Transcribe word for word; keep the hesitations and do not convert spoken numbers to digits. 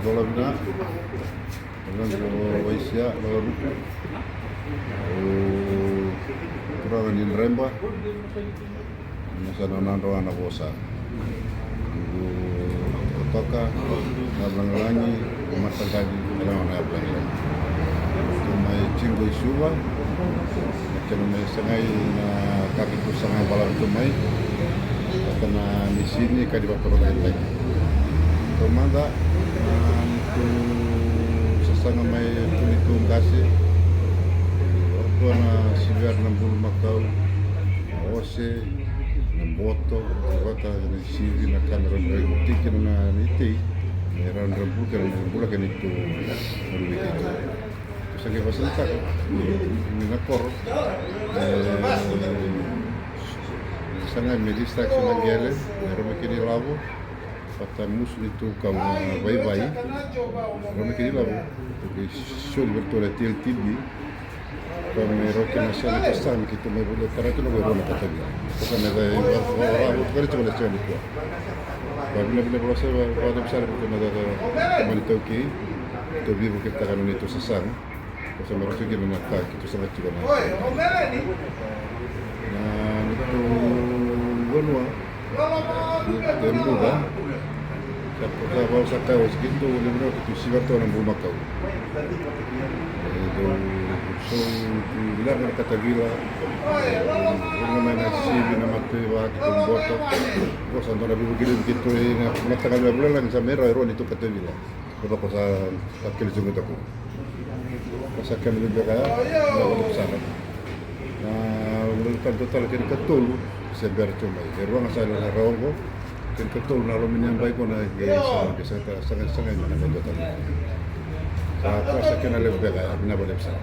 Lolovina, Lorenzo Waisia, Loloruku. O turaga ni Dreba. Na sa na nadra na vosa. Noqu toka na yavulagilagi, na mataqali na yavulagilagi. Tou mai tiko i Suva, na kena mai sagai na ka keitou saga balavu tu mai. Vata na misini ka ni vakatorocaketaki. Taumada na neitou sasaga mai tu neitou qase. Vakatua na siviyara na bulumakau, na ose, na boto, vata na sivi, na ka me rawa ni tiki na itei me rawa ni bula kei na bula kei neitou na luve keitou. Tou sa qai vakasalataka ni na koro e saga me lisitaki so na qele me rawa me kena ilavo. Vata musu ni tou kau na vaivai, rawa me kena ilavo. Tou qai soli vei ratou na T L T B. Ka me rawa kina sa na ka sa me keitou mai volia tara kina ko e rua na katavila. Ko sa me cai vakarau tu kare tiko na sega ni kua. Ka vinavina vula sa vakalevu sara vei ratou na caka mani taukei. Tou vivuketaka na neitou sasaga. Ko sa me rawa tu kina na ka keitou saga tiko na na neitou vanua. Ni te buca. Sa ko sa vau sa kai oti keitou levu na keitou siva ratou na bulumakau. E dou sou tu leqa na katavila. Leqa mai na sivi na mataiva keitou boto. Ko sa dua na vivukelevu keitou e na mataqali na vulagi sa me rau e rua neitou katavila. Ko sa ko sa kakele tiko taku. Ko sa kele beka ya na vakatusara. Na vakatusara totala kena katolu se bera tiko mai. E rua ga sa na rawa oqo. Kena katolu na lomini a bai ko na e sa ke sa ka sa ka sa ka na vakatusara. Sa ka sa kena levu beka ya na vakatusara.